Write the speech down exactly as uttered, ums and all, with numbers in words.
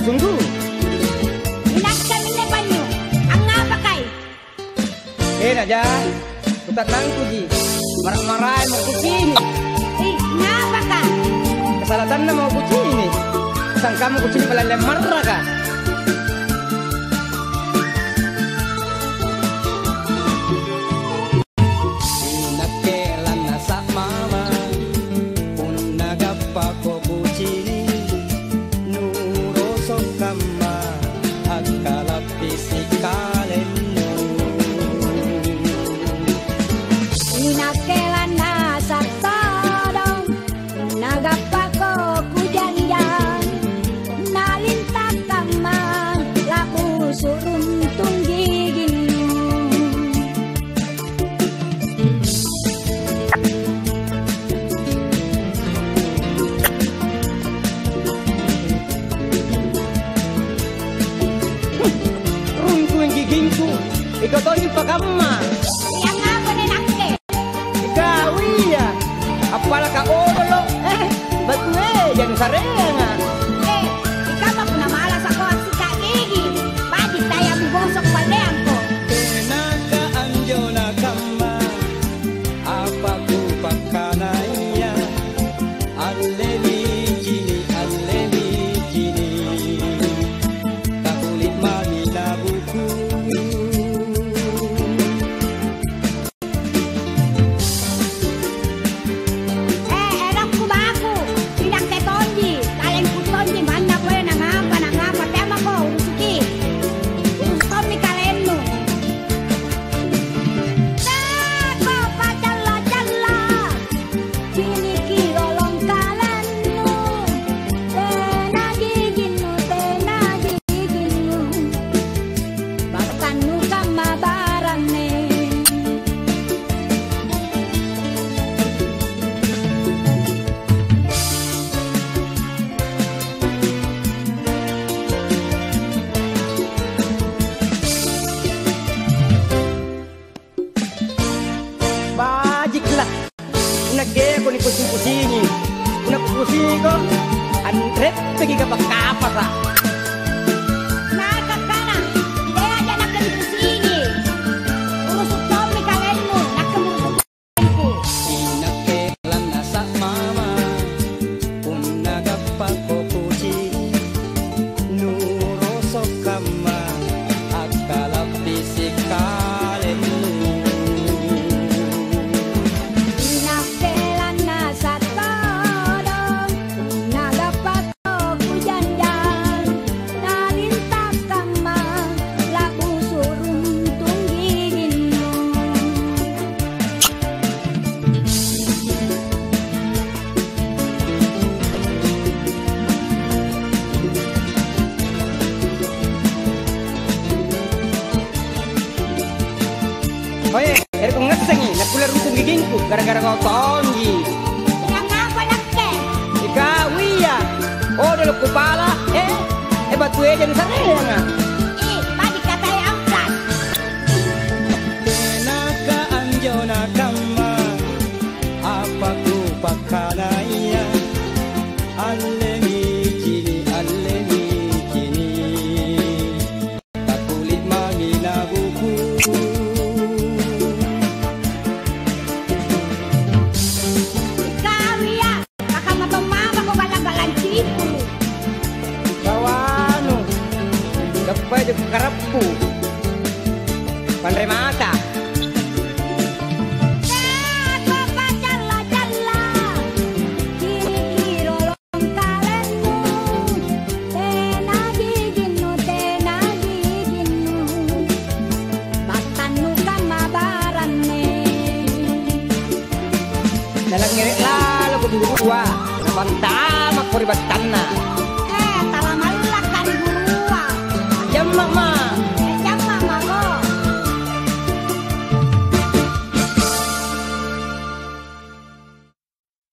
sunggu. Inakke minne banyu, angngapakai? Tena ja, kuta'nangkuji. Mara-maraeng mako kucini'. Ih, ngapaka? Kasalatanna mako kucini'. Sangkamma kucini' palalle marraka. Inakke lannasa' mama, punna gappako kucini', nuroso' kamma akkalappisi kalennu. Inakke lannasa' todong, nagappako kujanjang, nalinta' kamma la'busu' runtung giginnu. Runtung gigingku, ikau tonji pakamma. Iya, ngapa nih, Nakke? Ikau iya, appalaka odolo', eh, batu eja nusareanga. Eh, ikapa punna malasako assika' gigi, baji' tayang gosok palleangko. Tenaka anjo nakamma, apa kupakkanaya, allemi cini', allemi cini', takuli' mami nabuku. Eh, erokku baku, inakke tonji, kalengku tonji, manna pole nangapa, nangapa, teamako urusuki. Urusuk tommi kalennu. Teko pacalla-calla, ciniki lolong kalennu. Tena giginnu, tena giginnu. Battannu kamma baranne. Bajikla'. Punna teako nipucing-pucingi. Punna kupusingiko, anreppeki kapang-kapasa'. Nakakkana, "Teaja nakke nipusingi. Urusu' tommi kalennu, nakke murusu' kalenku." Inakke lannasa' mama, punna gappako kucini', nuroso' kamma akkalappisi' kalennu. Inakke lannasa' todong, nagappa kujanjang, nalinta' kamma la'busu' runtung giginnu. Oe, ero' kungassengi, nakkulle runtung gigingku gara-gara kau tonji. Inang apa nakke? Ikau iya. Oh, dolo kupala, eh, eh, batu eja nusareanga. Ih, baji' katae amplas. Tenaka anjo nakamma, apa kupakkanaya, allemi cini', allemi cini'. Takuli' mami nabuku. Ikau iya, pakamma tommamako gallang-gallang cipu. Bawanu, gappai juku karappu. Panre mata. Teako pacalla-calla, cini' lolo kalennu, tena giginnu, tena giginnu, battannu kamma baranne. Nalangngere' laloko dua, napantamakko ri battanna.